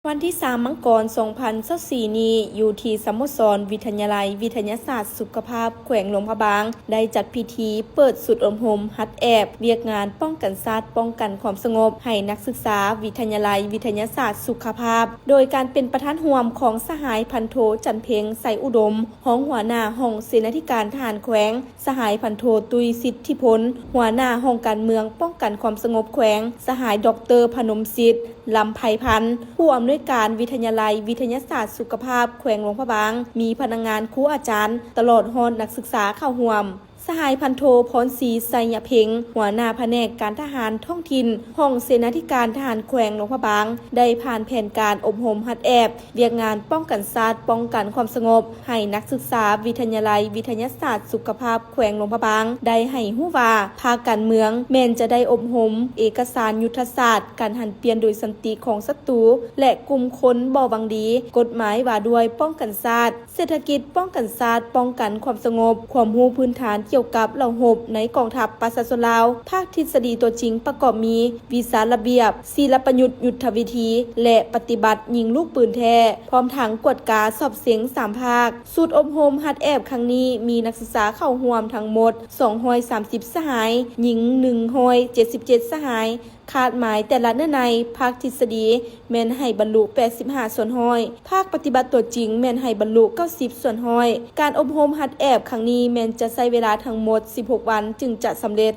ວັນທີສາມ ມັງກອນ ສອງພັນຊາວສີ່ນີ້ ຢູ່ທີ່ສະໂມສອນວິທະຍາໄລວິທະຍາສາດສຸຂະພາບແຂວງຫຼວງພະບາງ ໄດ້ຈັດພິທີເປີດຊຸດອົບຮົມຫັດແອບວຽກງານປ້ອງກັນຊາດ, ປ້ອງກັນຄວາມສະຫງົບ ໃຫ້ນັກສຶກສາວິທະຍາໄລວິທະຍາສາດສຸຂະພາບ ໂດຍການເປັນປະທານຮ່ວມຂອງສະຫາຍພັນໂທ ຈັນເພັງ ໄຊອຸດົມ ຮອງຫົວໜ້າຫ້ອງເສນາທິການທະຫານແຂວງ, ສະຫາຍພັນໂທ ຕຸ້ຍ ສິດທິພົນ ຫົວໜ້າຫ້ອງການເມືອງປ້ອງກັນຄວາມສະຫງົບແຂວງ, ສະຫາຍ ດອກເຕີ ພະນົມສິດ ລຳໄພພັນ ຜູ້ອຳນວຍການວິທະຍາໄລວິທະຍາສາດສຸຂະພາບແຂວງຫຼວງພະບາງ, ມີພະນັກງານ, ຄູອາຈານ ຕະຫຼອດຮອດນັກສຶກສາເຂົ້າຮ່ວມ. ສະຫາຍພັນໂທ ພອນສີ ໄຊຍະເພັງ ຫົວໜ້າພະແນກການທະຫານທ້ອງຖິ່ນ ຫ້ອງເສນາທິການທະຫານແຂວງຫຼວງພະບາງ ໄດ້ຜ່ານແຜນການອົບຮົມຫັດແອບ ວຽກງານປ້ອງກັນຊາດ, ປ້ອງກັນຄວາມສະຫງົບ ໃຫ້ນັກສຶກສາວິທະຍາໄລວິທະຍາສາດສຸຂະພາບແຂວງຫຼວງພະບາງ ໄດ້ໃຫ້ຮູ້ວ່າ ພາກການເມືອງແມ່ນຈະໄດ້ອົບຮົມເອກະສານຍຸດທະສາດ ການຫັນປ່ຽນໂດຍສັນຕິຂອງສັດຕູ ແລະ ກຸ່ມຄົນບໍ່ຫວັງດີ, ກົດໝາຍວ່າດ້ວຍປ້ອງກັນຊາດ, ເສດຖະກິດປ້ອງກັນຊາດ, ປ້ອງກັນຄວາມສະຫງົບ, ຄວາມຮູ້ພື້ນຖານກ່ຽວກັບເຫຼົ່າຮົບໃນກອງທັບປະຊາຊົນລາວ, ພາກທິດສະດີຕົວຈິງປະກອບມີ ວິຊາລະບຽບ, ສີລະປະຍຸດຍຸດທະວິທີ ແລະ ປະຕິບັດຍິງລູກປືນແທ້, ພ້ອມທັງກວດກາສອບເສັງສາມພາກ. ຊຸດອົບຮົມຫັດແອບຄັ້ງນີ້ ມີນັກສຶກສາເຂົ້າຮ່ວມທັງໝົດ ສອງຮ້ອຍສາມສິບສະຫາຍ, ຍິງ ໜຶ່ງຮ້ອຍເຈັດສິບເຈັດສະຫາຍ. ຄາດໝາຍແຕ່ລະເນື້ອໃນພາກທິດສະດີແມ່ນໃຫ້ບັນລຸ ແປດສິບຫ້າສ່ວນຮ້ອຍ, ພາກປະຕິບັດຕົວຈິງແມ່ນໃຫ້ບັນລຸ ເກົ້າສິບສ່ວນຮ້ອຍ. ການອົບຮົມຫັດແອບຄັ້ງນີ້ແມ່ນຈະໃຊ້ເວລາທັງໝົດ ສິບຫົກວັນ ຈຶ່ງຈະສຳເລັດ.